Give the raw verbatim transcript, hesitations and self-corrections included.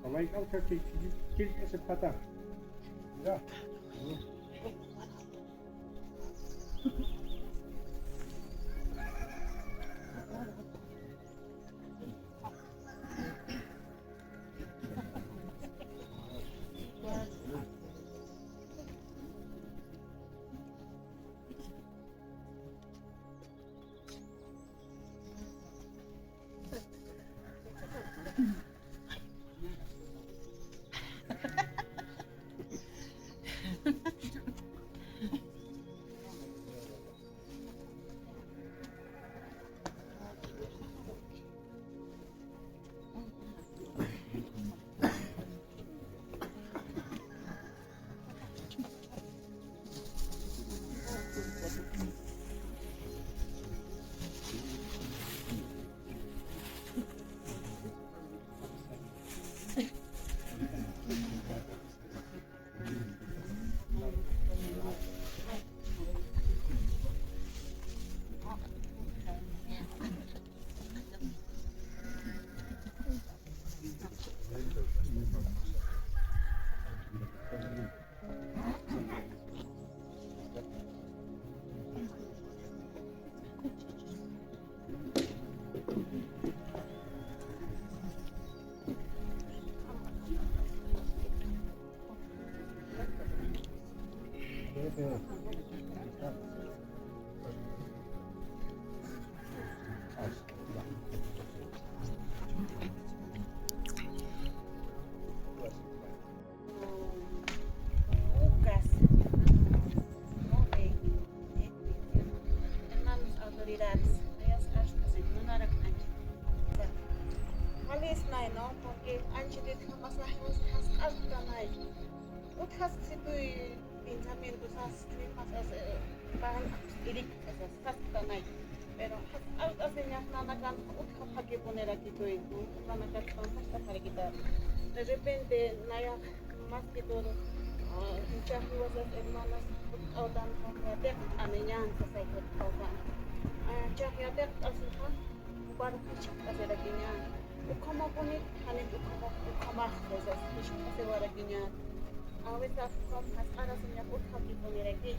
Away k'awkha killk'asipxata. Ya. Ukas, hermanos, autoridades, ayas hasta se no nara kanchi. Jalis nay, ¿no? Porque anchi de jamás la hemos has hasta nay. Utjas si tu pensamiento has, has, eh, pan, irik, has hasta nay. Pero has, has, has, nanakan utja phakipuniraki tuy, nanakan hasta para quitar. De repente, naya más que todo, ah, muchas cosas, hermanas, autan, yatiqt'aniñan, sasay, autan. Ah, chaq yatiqt'asixa, para pichqt'asirakiñan. Ukhamapuni, janit ukhama, ukhamax, sasay, pichqt'asiwarakiñan. A veces, ukham, has arasiña, utjakipuniraki.